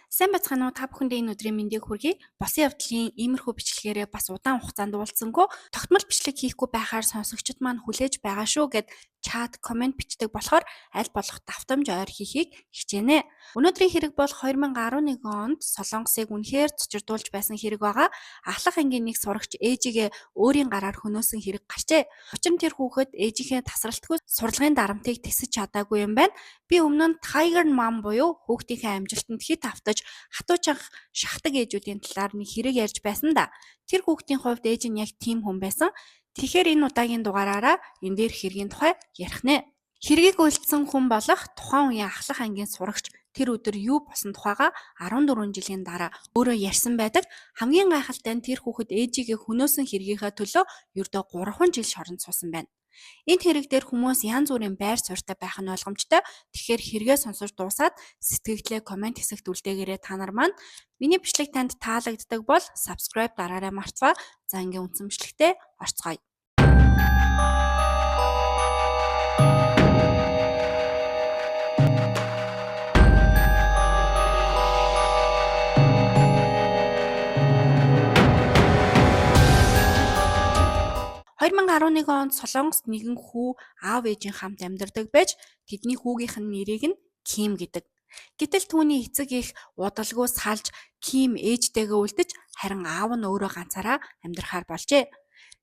Сайн байцгаана уу, та бүхэндээ энэ өдрийн мэндийг хүргэе. Болсон явдлын иймэрхүү бичлэгээрээ бас удаан хугацаанд уулзсангүй, тогтмол бичлэг хийхгүй байхаар сонсогчид маань хүлээж байгаа шүү гэд чат, комент бичдэг болохоор аль болох давтамж ойр хийхийг хичээнэ. Өнөөдрийн хэрэг бол 2011 онд Солонгосыг үнэхээр цочирдуулж байсан хэрэг байгаа. Ахлах ангийн нэг сурагч ээжигээ өөрийн гараар хөнөөсөн хэрэг гарчээ. Учир нь тэр хүүхэд ээжийнхээ тасралтгүй сурлагын дарамтыг тэсэж чадаагүй юм байна. Би өмнө нь Tiger Mom буюу хүүхдийнхээ амжилтанд хэт автаж хатуу чанга шахдаг ээжүүдийн талаар нэг хэрэг ярьж байсан да. Тэр хүүхдийн хувьд ээж нь яг тийм хүн байсан. Тэгэхээр энэ удаагийн дугаараараа энэ дээр хэргийн тухай ярих нэ. Хэргийг үйлдсэн хүн болох тухайн үеийн ахлах ангийн сурагч тэр өдөр юу болсон тухайга 14 жилийн дараа өөрөө ярьсан байдаг. Хамгийн гайхалтай нь тэр хүүхэд ээжигээ хөнөөсөн хэргийнхээ төлөө ердөө 3 жил шоронд суусан байна. Энэ хэрэг дээр хүмүүс янз бүрийн байр суурьтай байх нь ойлгомжтой. Тэгэхээр хэрэгээ сонсож дуусаад сэтгэгдлээ комент хэсэгт үлдээгээрэй та нар маань. Миний бичлэг танд таалагддаг бол subscribe дараарай мартваа. За ингийн үндсэн бичлэгтээ орцгоё. 2011 онд Солонгост нэгэн хүү аав ээжийн хамт амьдардаг байж тэдний хүүгийнх нь нэрийг нь Ким гэдэг. Гэтэл түүний эцэг эх удалгүй салж Ким ээжтэйгээ үлдэж харин аав нь өөрөө ганцаараа амьдрахаар болжээ.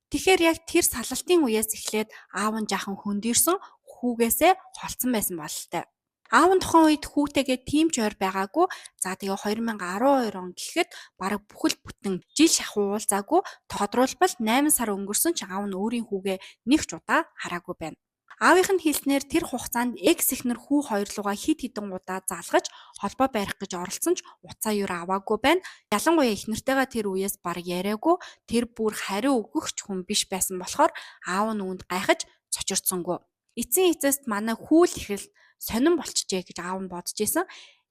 Тэгэхээр яг тэр салалтын үеэс эхлээд аав нь жаахан хөндийрсөн, хүүгээсээ холдсон байсан бололтой. Аав нь тухайн үед хүүтэйгээ тийм ч ойр байгаагүй. За тэгээ 2012 он гэхэд бараг бүхэл бүтэн жил шахуу уулзаагүй. Тодруулбал 8 сар өнгөрсөн ч аав нь өөрийн хүүгээ нэг ч удаа хараагүй байна. Аавынх нь хэлснээр тэр хугацаанд экс эхнэр хүү хоёр лугаа хэд хэдэн удаа залгаж холбоо барих гэж оролдсон ч утсаа юр аваагүй байна. Ялангуяа эхнэртэйгээ тэр үеэс бараг яриаггүй, тэр бүр хариу өгөх ч хүн биш байсан болохоор аав нь үүнд гайхаж цочирдсонгүй. Эцсийн эцэст манай хүү л их л сонин болчихжээ гэж аав нь бодож исэн.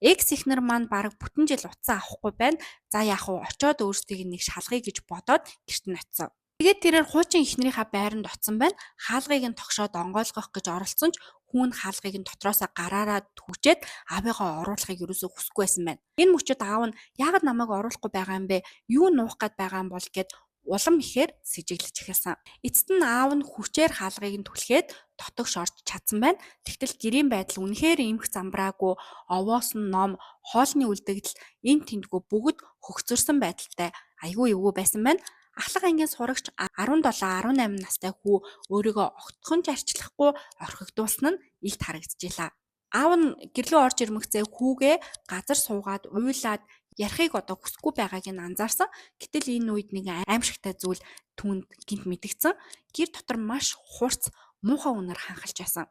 Экс эхнэр маань бараг бүтэн жил утсаа авахгүй байна. За яах вэ? Очоод өөрсдийг нэг шалгая гэж бодоод гэрт нь очсон. Тэгээд тэрээр хуучин эхнэрийнхаа байранд очсон байна. Хаалгыг нь тогшоод онгойлгох гэж оролдсон ч хүүн хаалгыг нь дотроосоо гараараа түгжээд аавыгаа оруулахыг ерөөсөө хүсэхгүй байсан байна. Энэ мөчид аав нь яагаад намайг оруулахгүй байгаа юм бэ? Юу нуух гээд байгаа юм бол гэд улам ихээр сэжиглэж эхэлсэн. Эцэст нь аав нь хүчээр хаалгыг нь түлхээд дотогш орж чадсан байна. Тэгтэл гэрийн байдал үнэхээр эмх замбраагүй, овоос нь ном, хоолны үлдэгдэл энэ тэндгүү бүгд хөгцөрсөн байдалтай айгүй эвгүй байсан байна. Ахлах ангийн сурагч 17 18 настай хүү өөрийгөө огтхон ч арчлахгүй орхигдуулсан нь илт харагдчихлаа. Аав нь гэрлөө орж ирмэгцээ хүүгээ газар суугаад уйлаад ярихыг одоо хүсэхгүй байгааг нь анзаарсан. Гэтэл энэ үед нэг аимшигтай зүйл түүнд гинт мэдгдсэн. Гэр дотор маш хурц муухай үнэр ханхалж байсан.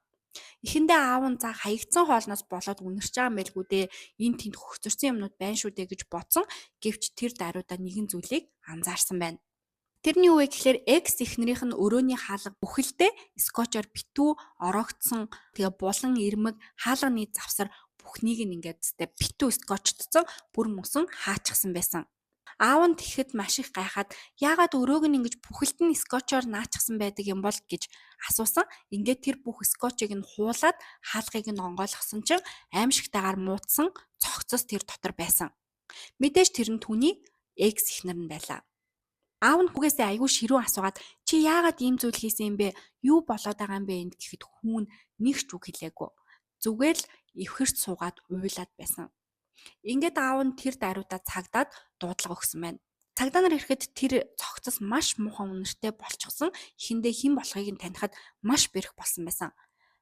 Эхэндээ аав нь за хаягдсан хоолноос болоод үнэрч байгаа юм байлгүй дээ. Энэ тэнд хөгцөрсөн юмнууд байна шүү дээ гэж бодсон. Гэвч тэр даруйдаа нэгэн зүйлийг анзаарсан байна. Тэрний юу вэ гэхээр экс эхнэрийнх нь өрөөний хаалга бүхэлдээ скотчоор битүү ороогдсон. Тэгээ булан ирмэг хаалганы завсар бүхнийг нь ингээд зтэй битүү скотчдсон, бүр мөсөн хаачихсан байсан. Аав нь тэгэхэд маш их гайхаад яагаад өрөөг нь ингэж бүхэлд нь скотчоор наачихсан байдаг юм бол гэж асуусан. Ингээд тэр бүх скотчийг нь хуулаад хаалгыг нь онгойлгосон чинь аимшигтайгаар муудсан цогцос тэр дотор байсан. Мэдээж тэр нь түүний экс эхнэр нь байлаа. Аав нь хүүгээсээ айгүй ширүүн асуугаад чи яагаад ийм зүйл хийсэн юм бэ? Юу болоод байгаа юм бэ энд гэхэд хүүн нэг ч үг хэлээгүй. Зүгээр л эвхэрч суугаад уйлаад байсан. Ингээд аав нь тэр даруйдаа цагдаад дуудлага өгсөн байна. Цагдаа нар ирэхэд тэр цогцос маш муухай үнэртэй болчихсон. Эхэндээ хэн болохыг нь танихад маш бэрх болсон байсан.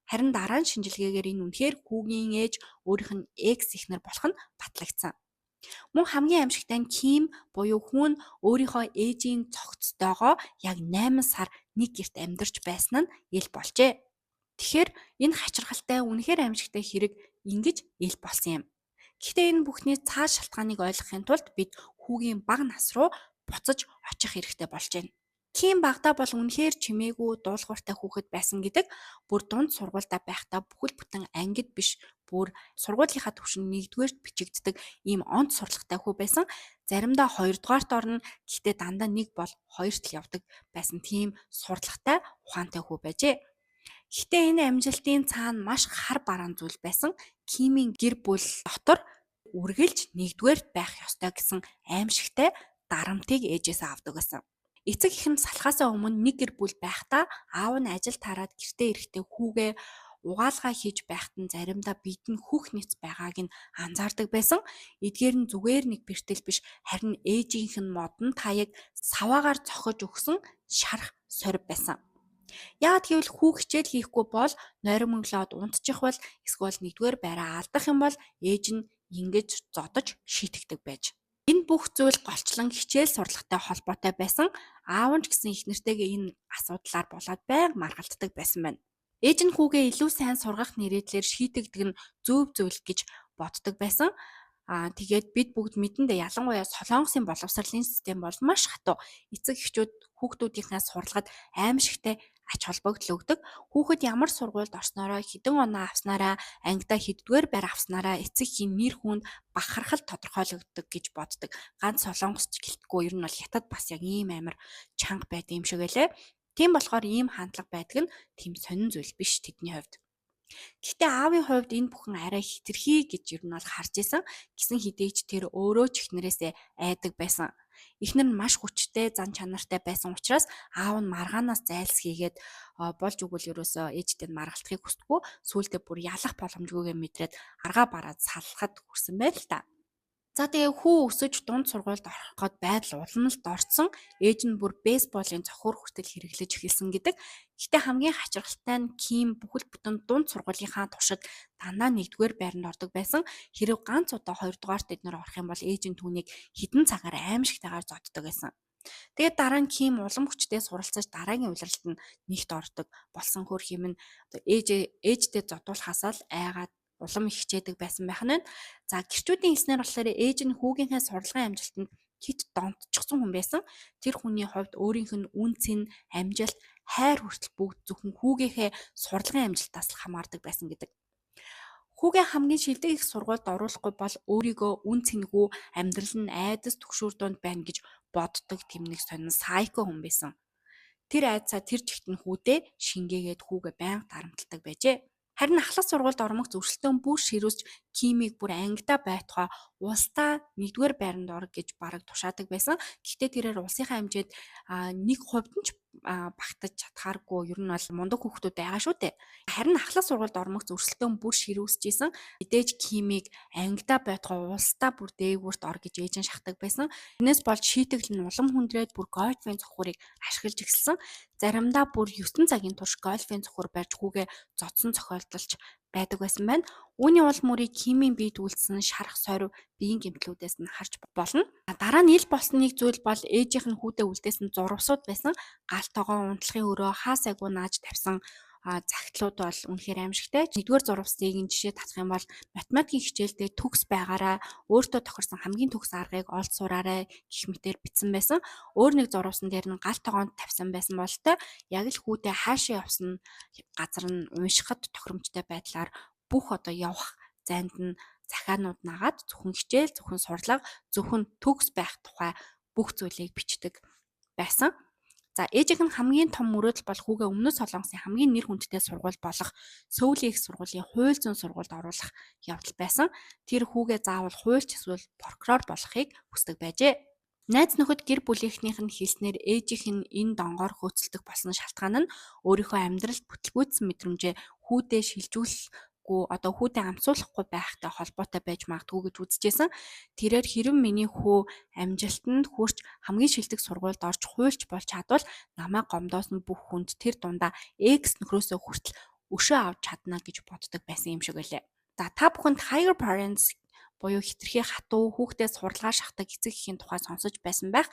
Харин дараа нь шинжилгээгээр энэ үнэхээр хүүгийн ээж өөрийнх нь экс эхнэр болох нь батлагдсан. Мөн хамгийн аимшигтай нь Ким буюу хүүн өөрийнхөө ээжийн цогцтойгоо яг 8 сар нэг гэрт амьдарч байсан нь ил болжээ. Тэгэхээр энэ хачирхалтай үнэхээр аимшигтай хэрэг ингэж ил болсон юм. Гэхдээ энэ бүхний цаад шалтгааныг ойлгохын тулд бид хүүгийн бага нас руу буцаж очих хэрэгтэй болж байна. Ким багадаа бол үнэхээр чимээгүй дуулууртай хүүхэд байсан гэдэг. Бүр дунд сургуультай байхдаа бүхэл бүтэн ангид биш бүр сургуулийнхаа түвшинд нэгдүгээрт бичигддэг ийм онц сурлагатай хүү байсан. Заримдаа хоёрдугаарт орно, гэхдээ дандаа нэг бол хоёрт л явдаг байсан тийм сурлагатай ухаантай хүү байжээ. Гэхдээ энэ амжилтын цаана маш хар бараан зүйл байсан. Кимийн гэр бүл дотор Үргэлж нэгдүгээрт байх ёстой гэсэн аимшигтай дарамтыг ээжээсээ авдаг байсан. Эцэг эх нь салахаасаа өмнө нэг гэр бүл байхдаа аав нь ажил тараад гэртээ ирэхдээ хүүгээ угаалгаа хийж байхад нь заримдаа бид нь хөх няц байгааг нь анзаардаг байсан. Эдгээр нь зүгээр нэг бэртэл биш, харин ээжийнх нь модон таяг саваагаар цохиж өгсөн шарх сорив байсан. Яагаад гэвэл хүү хичээл хийхгүй бол нойрон мөглөөд унтчих бол эсвэл нэгдүгээр байраа алдах юм бол ээж нь ингэж зодож шийтгдэг байж. Энэ бүх зүйл голчлон хичээл сурлагатай холбоотой байсан. Аав нь ч гэсэн их нэртэйгээ энэ асуудлаар болоод байнга маргалддаг байсан байна. Ээж нь хүүгээ илүү сайн сургах нэрээдлэр шийтгдэг нь зөв зүйл гэж боддог байсан. Тэгээд бид бүгд мэдэн дээ, ялангуяа Солонгосын боловсролын систем бол маш хатуу. Эцэг эхчүүд хүүхдүүдийнхээ сурлагад аимшигтай ач холбогдол өгдөг. Хүүхэд ямар сургуульд орсноороо, хэдэн оноо авснараа, ангидаа хэддүгээр байр авснараа эцэг эхийн нэр хүнд бахархал тодорхойлогддог гэж боддог. Ганц Солонгос ч гэлтгүй ер нь бол Хятад бас яг ийм амар чанга байдаг юм шиг байлээ. Тийм болохоор ийм хандлага байдаг нь тийм сонин зүйл биш тэдний хувьд. Гэхдээ аавын хувьд энэ бүхэн арай хэтэрхий гэж ер нь бол харж исэн. Гэсэн хэдий ч тэр өөрөө ч эхнэрээсээ айдаг байсан. Эхнэр нь маш хүчтэй, зан чанартай байсан учраас аав нь маргаанаас зайлсхийгээд болж өгвөл ерөөсөө ээжтэй нь маргалтахыг хүсдэггүй. Сүүлдээ бүр ялах боломжгүйгээ мэдрээд аргаа бараад саллахад хүрсэн байл л та. За, тэгээ хүү өсөж дунд сургуульд ороход байдал улам л дордсон. Ээж нь бүр бейсболын цохиур хүртэл хэрэглэж эхэлсэн гэдэг. Гэхдээ хамгийн хачирхалтай нь Ким бүхэл бүтэн дунд сургуулийнхаа туршид дандаа нэгдүгээр байранд ордог байсан. Хэрэв ганц удаа хоёрдугаарт эднэр орох юм бол ээж нь түүнийг хэдэн цагаар аимшигтайгаар зоддог байсан. Тэгээд дараа нь Ким улам хүчтэй суралцаж дараагийн улиралд нь нэгт ордог болсон. Хөр хим нь ээж ээжтэй зодуулахаасаа л айгаад улам их хичээдэг байсан байх нь. За, гэрчүүдийн хэлснээр болохоор ээж нь хүүгийнхээ сурлагын амжилтанд хэт донтчихсон хүн байсан. Тэр хүний хувьд өөрийнх нь үнэ цэн, амжилт, хайр хүртэл бүгд зөвхөн хүүгийнхээ сурлагын амжилтаас л хамаардаг байсан гэдэг. Хүүгээ хамгийн шилдэг их сургуульд оруулахгүй бол өөрийгөө үнэ цэнгүй, амьдрал нь айдас түгшүүр дунд байна гэж боддог тийм нэг сонин сайко хүн байсан. Тэр айдсаа тэр чигт нь хүүдээ шингээгээд хүүгээ байнга дарамталдаг байжээ. Харин ахлах сургуульд ормогц өрсөлдөөн бүр ширүүсч Кимийг бүр ангидаа байтугай улсдаа нэгдүгээр байранд ор гэж бараг тушаадаг байсан. Гэхдээ тэрээр улсынхаа хэмжээд 1% нь ч багтаж чадхааргүй, ер нь бол мундаг хүүхдүүд байгаа шүү дээ. Харин ахлах сургуульд ормогц өрсөлдөөн бүр ширүүсэж исэн. Мэдээж Кимийг ангидаа байтугай улсдаа бүр дээгүүрт ор гэж ээж нь шахдаг байсан. Тэрнээс болж шийтгэл нь улам хүндрээд бүр гольфын цохиурыг ашиглаж эхэлсэн. Заримдаа бүр 9 цагийн турш гольфын цохиур барьж хүүгээ зодсон зохиолдолч байдаг байсан байна. Үүний уул мөрийг Кимийн биед үйлдсэн шарах сорив, биеийн гэмтлүүдээс нь харж болно. Дараа нь ил болсон нэг зүйл бол ээжийнх нь хүүдээ үлдээсэн зурвасууд байсан. Гал тогоо, унтлахын өрөө, хаа сайгүй нааж тавьсан захидлууд бол үнэхээр аимшигтай. Нэгдүгээр зурвасыг нь жишээ татах юм бол математикийн хичээлдээ төгс байгаараа, өөртөө тохирсон хамгийн төгс аргыг олж сураарай гэх мэтээр бичсэн байсан. Өөр нэг зурвасан дээр нь гал тогоонд тавьсан байсан бололтой яг л хүүдээ хаашаа явсан газар нь уншихад тохиромжтой байдлаар бүх одоо явах зайд нь захианууд нагаад зөвхөн хичээл, зөвхөн сурлага, зөвхөн төгс байх тухай бүх зүйлийг бичдэг байсан. За, ээжийнх нь хамгийн том мөрөөдөл бол хүүгээ Өмнөд Солонгосын хамгийн нэр хүндтэй сургууль болох Сөүлийн их сургуулийн хууль зүйн сургуульд оруулах явдал байсан. Тэр хүүгээ заавал хуульч эсвэл прокурор болохыг хүсдэг байжээ. Найз нөхөд, гэр бүлийнхнийх нь хэлснээр ээжийнх нь энэ донгоор хөөцөлдөх болсон шалтгаан нь өөрийнхөө амьдралд бүтэлгүйтсэн мэдрэмжээ хүүдээ шилжүүлэхгүй, одоо хүүдээ амсуулахгүй байхтай холбоотой байж магадгүй гэж үзэжсэн. Тэрээр хэрэв миний хүү амжилтанд хүрч хамгийн шилдэг сургуульд орж хуульч болж чадвал намайг гомдоосон бүх хүнд тэр дундаа экс нөхрөөсөө хүртэл өшөө авч чадна гэж боддог байсан юм шиг байлээ. За, та бүхэнд Tiger Parents буюу хэтэрхий хатуу, хүүхдээ сурлагаар шахдаг эцэг эхийн тухай сонсож байсан байх.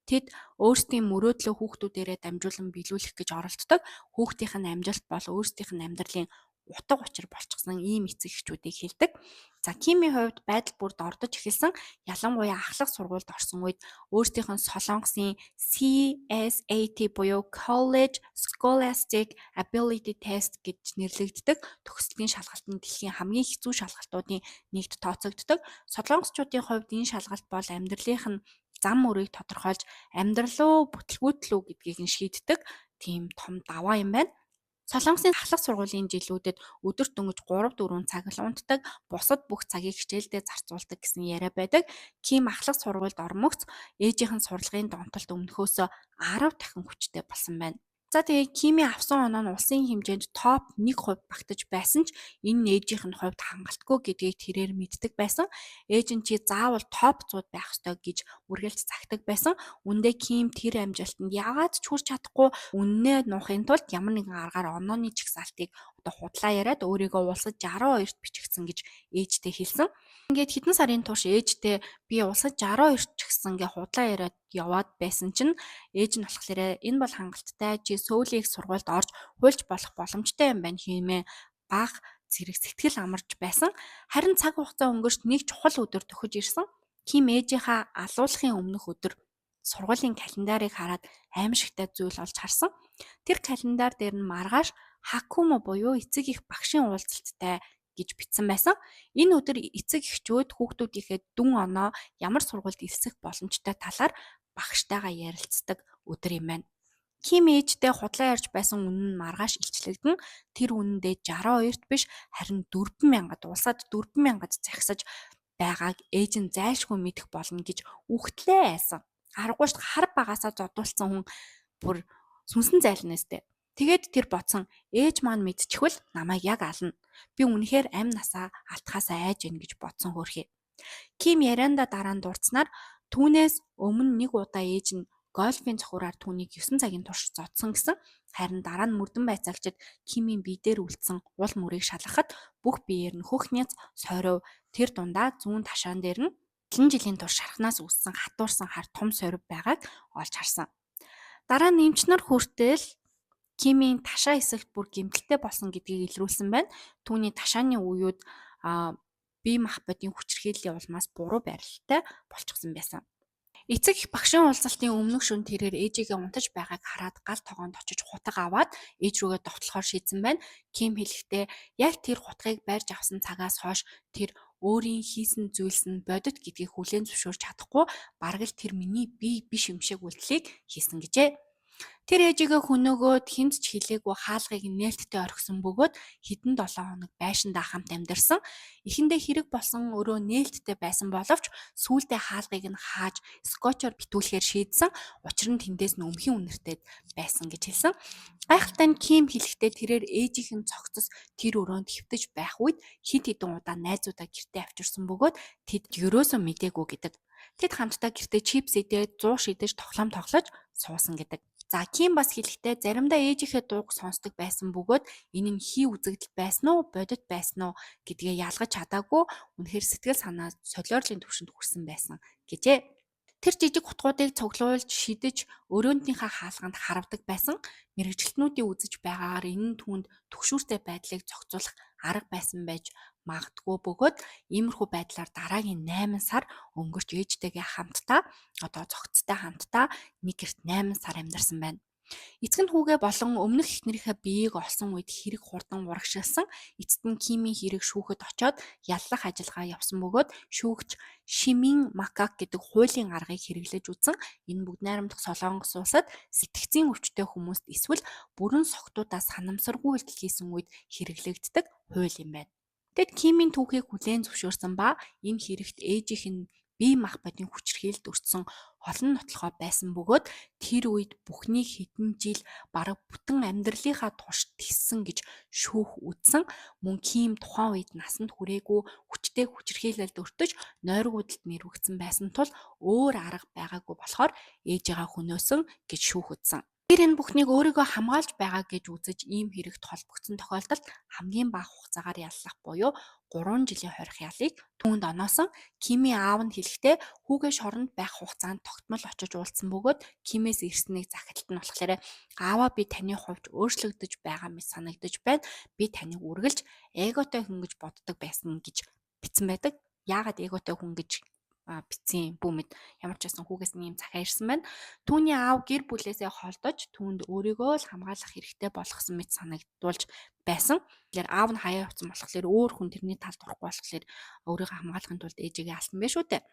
Тэд өөрсдийн мөрөөдлөө хүүхдүүдээрээ дамжуулан биелүүлэх гэж оролддог. Хүүхдийнх нь амжилт бол өөрсдийнх нь амьдралын утга учир болчихсон ийм эцэг эхчүүдийг хэлдэг. За, Кимийн хувьд байдал бүр дордож эхэлсэн. Ялангуяа ахлах сургуульд орсон үед өөрсдийнх нь Солонгосын CSAT буюу College Scholastic Ability Test гэж нэрлэгддэг төгсөлтийн шалгалт нь дэлхийн хамгийн хэцүү шалгалтуудын нэгт тооцогддог. Солонгосчуудын хувьд энэ шалгалт бол амьдралынх нь зам мөрийг тодорхойлж амьдрал уу, бүтэлгүйтэл үү гэдгийг нь шийддэг тийм том даваа юм байна. Солонгосын ахлах сургуулийн жилүүдэд өдөрт дөнгөж 3-4 цаг л унтдаг, бусад бүх цагийг хичээлдээ зарцуулдаг гэсэн яриа байдаг. Ким ахлах сургуульд ормогц ээжийнх нь сурлагын донтолт өмнөхөөсөө 10 дахин хүчтэй болсон байна. За тэгээ Кимийн авсан оноо нь улсын хэмжээнд топ 1% багтаж байсан ч энэ нь ээжийнх нь хувьд хангалтгүй гэдгийг тэрээр мэддэг байсан. Ээж нь чи заавал топ 100 байх ёстой гэж үргэлж загтаг байсан. Үндэ Ким тэр амжилтанд яагаад ч хүрч чадахгүй үннээ нуухын тулд ямар нэгэн аргаар онооны чагсаалтыг одоо худлаа яриад өөрийгөө улсад 62-т бичигдсэн гэж ээжтэй хэлсэн. Ингээд хэдэн сарын турш ээжтэй би улсад 62-т чигсэн гэ худлаа яриад яваад байсан чинь ээж нь болохоор энэ бол хангалттай, чи Сөүлийн их сургуульд орж хуульч болох боломжтой юм байна хэмээн бага зэрэг сэтгэл амарч байсан. Харин цаг хугацаа өнгөрч нэг чухал өдөр төхөж ирсэн. Ким ээжийнхаа алуулахын өмнөх өдөр сургуулийн календарыг хараад аимшигтай зүйл олж харсан. Тэр календар дээр нь маргааш Хакумо буюу эцэг их багшийн уулзалттай гэж бичсэн байсан. Энэ өдөр эцэг эхчүүд хүүхдүүдийнхээ дүн оноо ямар сургуульд элсэх боломжтой талаар багштайгаа ярилцдаг өдөр юм байна. Ким ээжтэй худлаа ярьж байсан үнэн нь маргааш илчлэгдэнэ. Тэр үнэндээ 62-т биш харин 4000-ад улсад 4000-ад захисаж байгааг ээж нь зайлшгүй мэдэх болно гэж үхтлээ айсан. Аргагүй ш хар багасаа зодуулсан хүн бүр сүнсэн зайлнаас тэ. Тэгээд тэр бодсон, ээж маань мэдчихвэл намайг яг ална. Би үнэхээр амь насаа алдахаасаа айж гин гэж бодсон хөөрхий. Ким ярианда дараа нь дурдсанаар түүнээс өмнө нэг удаа ээж нь гольфын цохиураар түүнийг 9 цагийн турш зодсон гэсэн. Харин дараа нь мөрдөн байцаагчид Кимийн бие дээр үлдсэн уул мөрийг шалгахад бүх биеэр нь хөх няц сойров, тэр дундаа зүүн ташаан дээр нь 70 жилийн турш шархнаас үүссэн хатуурсан хар том сойров байгааг олж харсан. Дараа нь эмч нар хүртэл Кимийн ташаа хэсэгт бүр гэмтэлтэй болсон гэдгийг илрүүлсэн байна. Түүний ташааны үеүд бие махбодын хүчирхийллийн улмаас буруу байрлалтай болчихсон байсан. Эцэг их багшийн уулзалтын өмнөх шөнө тэрээр ээжигээ унтаж байгааг хараад гал тогоонд очиж хутга аваад ээж рүүгээ довтлохоор шийдсэн байна. Ким хэлэхдээ яг тэр хутгийг барьж авсан цагаас хойш тэр өөрийн хийсэн зүйлс нь бодит гэдгийг хүлээн зөвшөөрч чадахгүй бараг л тэр миний бие биш юм шиг үйлдэлийг хийсэн гэжээ. Тэр ээжигээ хөнөөгөөд хэнд ч хэлээгүй хаалгыг нээлттэй орхисон бөгөөд хэдэн 7 хоног байшиндаа хамт амьдарсан. Эхэндээ хэрэг болсон өрөө нээлттэй байсан боловч сүүлдээ хаалгыг нь хааж скотчоор битүүлэхээр шийдсэн. Учир нь тэндээс нь өмхийн үнэртэй байсан гэж хэлсэн. Гайхалтай нь Ким хэлэхдээ тэрээр ээжийнх нь цогцос тэр өрөөнд хэвтэж байх үед хэд хэдэн удаа найзуудаа гэртээ авчирсан бөгөөд тэд ерөөсөө мдээгүй гэдэг. Тэд хамтдаа гэртээ чипс идээд, зуу шидэж, тоглоом тоглож суусан гэдэг. За Ким бас хэлэхдээ заримдаа ээжийнхээ дууг сонсдог байсан бөгөөд энэ нь хий үзэгдэл байсан уу, бодит байсан уу гэдгээ ялгаж чадаагүй үнэхээр сэтгэл санаа солиорлын түвшинд хүрсэн байсан гэжээ. Тэр жижиг хутгуудыг цуглуулж шидэж өрөөндийнхээ хаалганд харавдаг байсан. Мэргэжилтнүүдийн үзэж байгаагаар энэ нь түүнд түгшүүртэй байдлыг зохицуулах арга байсан байж магадгүй бөгөөд иймэрхүү байдлаар дараагийн 8 сар өнгөрч ээжтэйгээ хамтдаа одоо зохицтой хамтдаа нэг гэрт 8 сар амьдарсан байна. Эцэг нь хүүгээ болон өмнөх эхнэрийнхээ биеийг олсон үед хэрэг хурдан урагшилсан. Эцэст нь Кимийн хэрэг шүүхэд очоод яллах ажиллагаа явсан бөгөөд шүүгч Шимин Макак гэдэг хуулийн аргыг хэрэглэж үзсэн. Энэ бүгд найрамдах Солонгос улсад сэтгцийн өвчтөй хүмүүст эсвэл бүрэн согтуудаа санамсаргүй үйлдэл хийсэн үед хэрэглэгддэг хууль юм байна. Тэд Кимийн түүхийг хүлээн зөвшөөрсөн ба энэ хэрэгт ээжийнх нь бие махбодын хүчирхийлэлд өртсөн олон нотлохоо байсан бөгөөд тэр үед бүхнийг хэдэн жил бараг бүтэн амьдралынхаа турш тэссэн гэж шүүх үзсэн. Мөн Ким тухайн үед насанд хүрээгүй хүчтэй хүчирхийлэлд өртөж нойргуудалд нэрвэгдсэн байсан тул өөр арга байгаагүй болохоор ээжигээ хөнөөсөн гэж шүүх үзсэн. Тэр энэ бүхнийг өөрийгөө хамгаалж байгаа гэж үзэж ийм хэрэгт холбогдсон тохиолдолд хамгийн бага хугацаагаар яллах буюу 3 жилийн хорих ялыг түүнд оноосон. Кимийн аав нь хэлэхдээ хүүгээ шоронд байх хугацаанд тогтмол очиж уулзсан бөгөөд Кимээс ирсэн нэг захидалт нь болохоор ааваа би таны хувьд өөрчлөгдөж байгаа мэт санагдаж байна. Би таныг үргэлж эготой хүн гэж боддог байсан гэж бичсэн байдаг. Яагаад эготой хүн гэж бичсэн бүү мэд, ямар ч байсан хүүгээс нь ийм захиа ирсэн байна. Түүний аав гэр бүлээсээ холдож түүнд өөрийгөө л хамгаалах хэрэгтэй болгосон мэт санагдуулж байсан. Тэгэхээр аав нь хаяа явцсан болохоор өөр хүн тэрний талд орохгүй болохоор өөрийгөө хамгаалахын тулд ээжигээ алсан байх шүү дээ.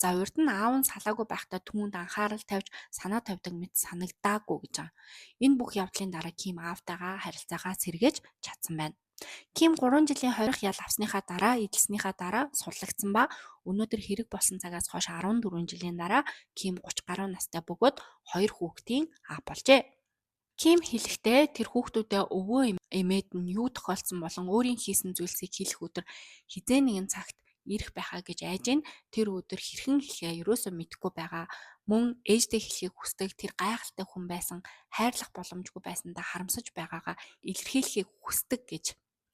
За урд нь аав нь салаагүй байхдаа түүнд анхаарал тавьж санаа тавьдаг мэт санагдаагүй гэж байгаа. Энэ бүх явдлын дараа Ким аавтайгаа харилцаагаа сэргээж чадсан байна. Ким 3 жилийн хорих ял авсныхаа дараа эдэлснийхаа дараа сурлагдсан ба өнөөдөр хэрэг болсон цагаас хойш 14 жилийн дараа Ким 30 гаруй настай бөгөөд 2 хүүхдийн аав болжээ. Ким хэлэхдээ тэр хүүхдүүдэд өвөө эмээд нь юу тохиолдсон болон өөрийн хийсэн зүйлсийг хэлэх өдөр хэзээ нэгэн цагт ирэх байхаа гэж айж байна. Тэр өдөр хэрхэн хэлэхээ ерөөсөө мэдэхгүй байгаа. Мөн ээждээ хэлэхийг хүсдэг тэр гайхалтай хүн байсан, хайрлах боломжгүй байсандаа харамсаж байгаагаа илэрхийлэхийг хүсдэг гэж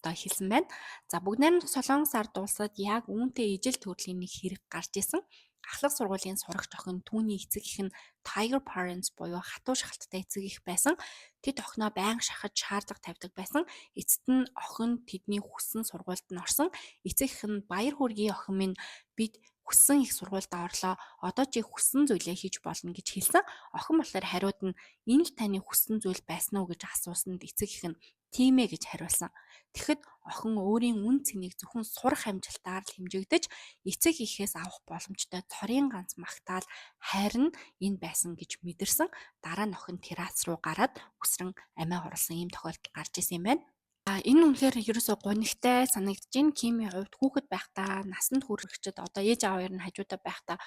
одоо хэлсэн байна. За бүгд найрамдах Солонгос ард улсад яг үүнтэй ижил төрлийн нэг хэрэг гарч исэн. Ахлах сургуулийн сурагч охин түүний эцэг эх нь Tiger Parents буюу хатуу шахалттай эцэг эх байсан. Тэд охиноо байнга шахаж шаардлага тавьдаг байсан. Эцэст нь охин тэдний хүссэн сургуульд нь орсон. Эцэг эх нь баяр хөөргий охин минь бид хүссэн их сургуульдаа орлоо. Одоо чи хүссэн зүйлээ хийж болно гэж хэлсэн. Охин болохоор хариуд нь энэ л таны хүссэн зүйл байсан уу гэж асуусанд эцэг эх нь тийм ээ гэж хариулсан. Тэгэхэд охин өөрийн үнэ цэнийг зөвхөн сурах амжилтаар л хэмжигдэж эцэг эхээс авах боломжтой цорын ганц магтаал хайр нь энэ байсан гэж мэдэрсэн. Дараа нь охин террас руу гараад үсрэн амиа хорлосон ийм тохиолдол гарч исэн юм байна. А энэ үнэхээр ерөөсөө гунигтай санагдаж байна. Кимийн хувьд хүүхэд байхдаа насанд хүрэхчид одоо ээж аав хоёр нь хажуудаа байхдаа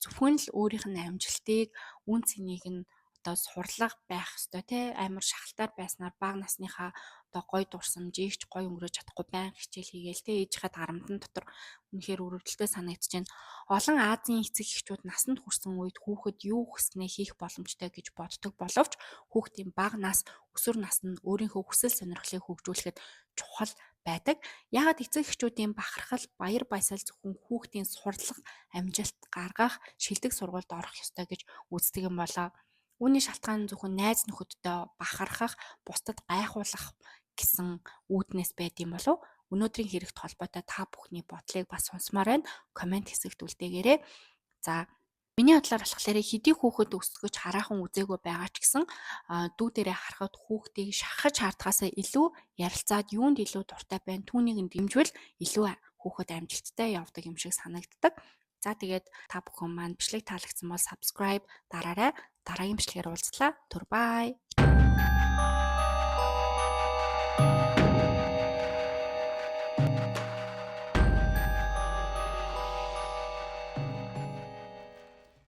зөвхөн л өөрийнх нь амжилтыг үнэ цэнийг нь одоо сурлага байх ёстой тий амар шахалтаар байснаар бага насныхаа одоо гой дурсамжийг ч гой өнгөрөөж чадахгүй байнга хичээл хийгээл тий ээжийнхээ дарамтан дотор үнэхээр өрөвдөлтэй санагдаж байна. Олон Азийн эцэг эхчүүд насанд хүрсэн үед хүүхэд юу хүснээ хийх боломжтой гэж боддог боловч хүүхдийн бага нас өсвөр наснд өөрийнхөө хүсэл сонирхлыг хөгжүүлэхэд чухал байдаг. Яагаад эцэг эхчүүдийн бахархал, баяр баясгал зөвхөн хүүхдийн сурлага, амжилт гаргах, шилдэг сургуульд орох ёстой гэж үздэг юм болоо. Үүний шалтгаан нь зөвхөн найз нөхөдтэй бахархах, бусдад гайхуулах гэсэн үүднээс байдаг юм болов уу? Өнөөдрийн хэрэгт холбоотой та бүхний бодлыг бас сонсомоор байна. Коммент хэсэгт үлдээгээрэй. За миний бодлоор болохоор хэдий хүүхэд өсгөж хараахан үзээгүй байгаа ч гэсэн дүү дээрээ харахад хүүхдийг шахаж шаардахаасаа илүү ярилцаад юунд илүү дуртай байна түүнийг нь дэмжвэл илүү хүүхэд амжилттай явдаг юм шиг санагддаг. За тэгээд та бүхэн маань бичлэг таалагдсан бол subscribe дараарай. Дараагийн бичлэгээр уулзлаа. Түр bye.